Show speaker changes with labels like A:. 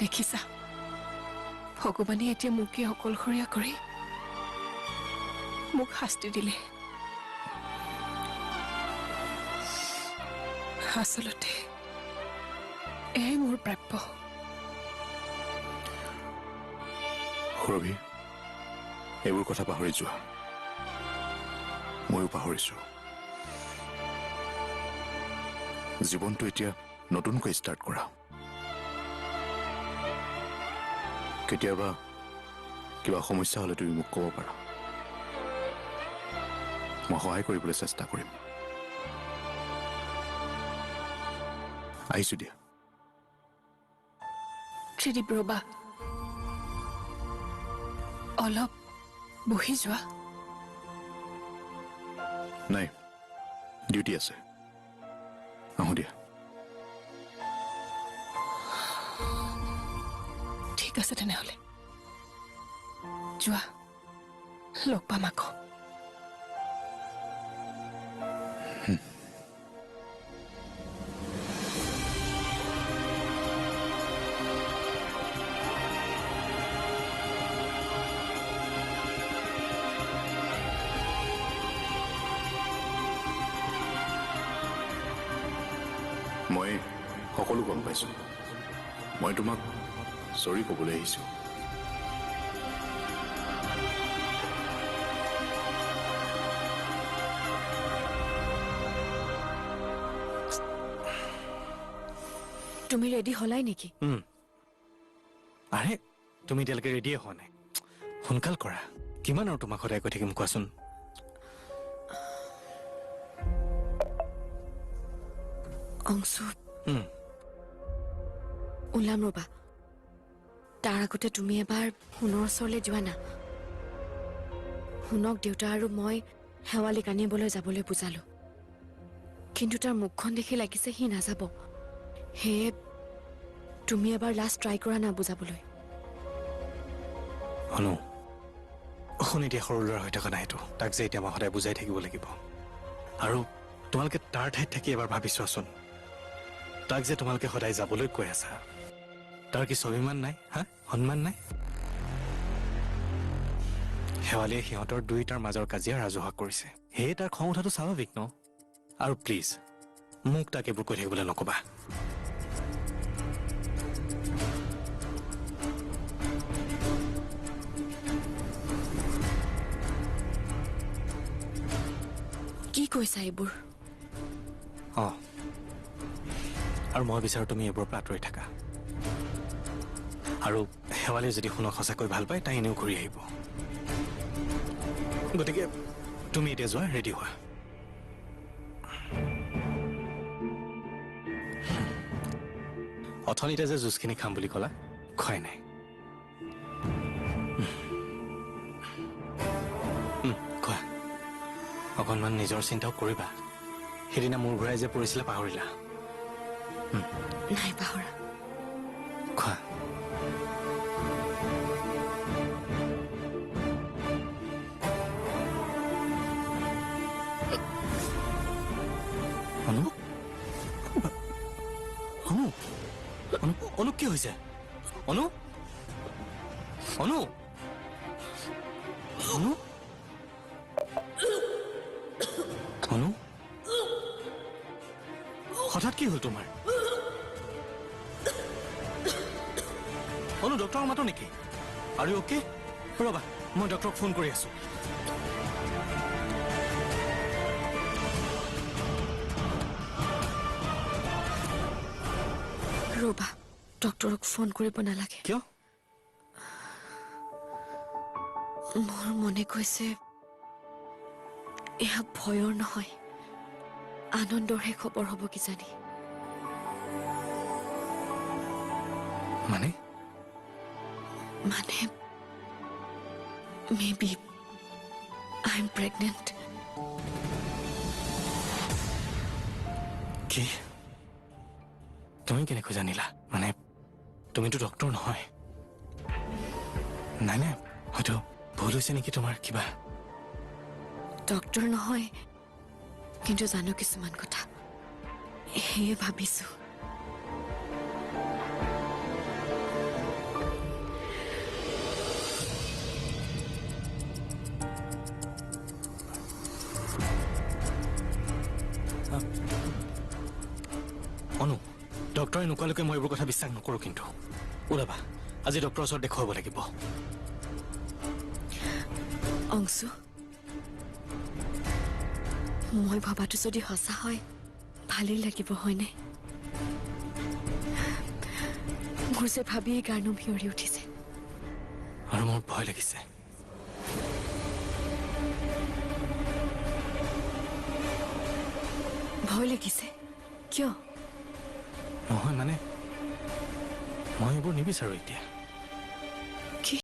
A: দেখিছা, ভগৱানে এতিয়া মোকে অকলশৰীয়া কৰি মোক শাস্তি দিলে। আচলতে এয়াই মোৰ প্ৰাপ্য।
B: সুৰভি, এইবোৰ কথা পাহৰি যোৱা। ময়ো পাহৰিছো। জীৱনটো এতিয়া নতুনকৈ ষ্টাৰ্ট কৰা। কেতিয়াবা কিবা সমস্যা হ'লে তুমি মোক ক'ব পাৰা, মই সহায় কৰিবলৈ চেষ্টা কৰিম। আহিছো দিয়া।
A: ত্ৰিদীপ, ৰবা, অলপ বহি যোৱা।
B: নাই, ডিউটি আছে, আহোঁ দিয়া।
A: ঠিক আছে তেনেহ'লে যোৱা, লগ পাম আকৌ।
B: মই সকলো গম পাইছো। মই তোমাক চৰি ক'বলৈ আহিছো।
C: তুমি ৰেডি হলাই নেকি?
D: আৰে তুমি এতিয়ালৈকে ৰেডিয়ে হোৱা নাই, সোনকাল কৰা। কিমান আৰু তোমাক সদায় কৈ থাকিম কোৱাচোন?
C: অংশু, ওলাম ৰবা। তাৰ আগতে তুমি এবাৰ সোণৰ ওচৰলৈ যোৱা না। সোণক দেউতা আৰু মই শেৱালিক আনিবলৈ যাবলৈ বুজালো, কিন্তু তাৰ মুখখন দেখি লাগিছে সি নাযাব। সেয়ে তুমি এবাৰ লাষ্ট ট্ৰাই কৰা না বুজাবলৈ।
D: অনু, সোণ এতিয়া সৰু ল'ৰা হৈ থকা নাইতো, তাক যে এতিয়া মই সদায় বুজাই থাকিব লাগিব। আৰু তোমালোকে তাৰ ঠাইত থাকি এবাৰ ভাবি চোৱাচোন, তাক যে তোমালোকে সদায় যাবলৈ কৈ আছা, তাৰ কি স্বাভিমান নাই? হা, সন্মান নাই? শেৱালিয়ে সিহঁতৰ দুয়োটাৰ মাজৰ কাজিয়া ৰাজহুৱা কৰিছে, সেয়ে তাৰ খং উঠাটো স্বাভাৱিক ন? আৰু প্লিজ মোক তাক এইবোৰ কৈ থাকিবলৈ নকবা।
C: কি কৈছা এইবোৰ?
D: অঁ, আৰু মই বিচাৰোঁ তুমি এইবোৰৰ পৰা আঁতৰি থাকা। আৰু শেৱালিয়ে যদি সোণক সঁচাকৈ ভাল পায়, তাই এনেও ঘূৰি আহিব। গতিকে তুমি এতিয়া যোৱা, ৰেডি হোৱা। অথনিতে যে জুচখিনি খাম বুলি ক'লা, খোৱাই নাই। খোৱা, অকণমান নিজৰ চিন্তাও কৰিবা। সেইদিনা মূৰ ঘূৰাই যে পৰিছিলে পাহৰিলা?
C: নাই পাহৰা।
D: খোৱা। অনু, অনু, অনু, অনু, কি হৈছে? অনু, অনু, অনু, অনু, হঠাৎ কি হ'ল তোমাৰ? অনু, ডক্টৰক মাতো নেকি? আৰু অ'কে, ৰ'বা, মই ডক্টৰক ফোন কৰি আছো।
C: ৰ'বা, ডক্টৰক ফোন কৰিব নালাগে।
D: কিয়?
C: মোৰ মনে কৈছে এয়া ভয়ৰ নহয়, আনন্দৰহে খবৰ হ'ব কিজানি।
D: মানে?
C: মানে may be I am pregnant.
D: কি? তুমি কেনেকৈ জানিলা? মানে তুমিতো ডক্টৰ নহয়। নাই নাই, হয়তো ভুল হৈছে নেকি তোমাৰ কিবা?
C: ডক্টৰ নহয়, কিন্তু জানো কিছুমান কথা, সেয়ে ভাবিছো।
D: অনু, ডক্টৰে নোকোৱালৈকে মই এইবোৰ কথা বিশ্বাস নকৰোঁ। কিন্তু ওলাবা, আজি ডক্টৰৰ ওচৰত দেখুৱাব লাগিব।
C: অংশু, মই ভবাটো যদি সঁচা হয় ভালেই লাগিব, হয়নে? মোৰ যে ভাবিয়েই গাৰ নোম শিয়ৰি উঠিছে।
D: আৰু মোৰ ভয় লাগিছে।
C: ভয় লাগিছে কিয়?
D: নহয় মানে, মই এইবোৰ নিবিচাৰোঁ এতিয়া।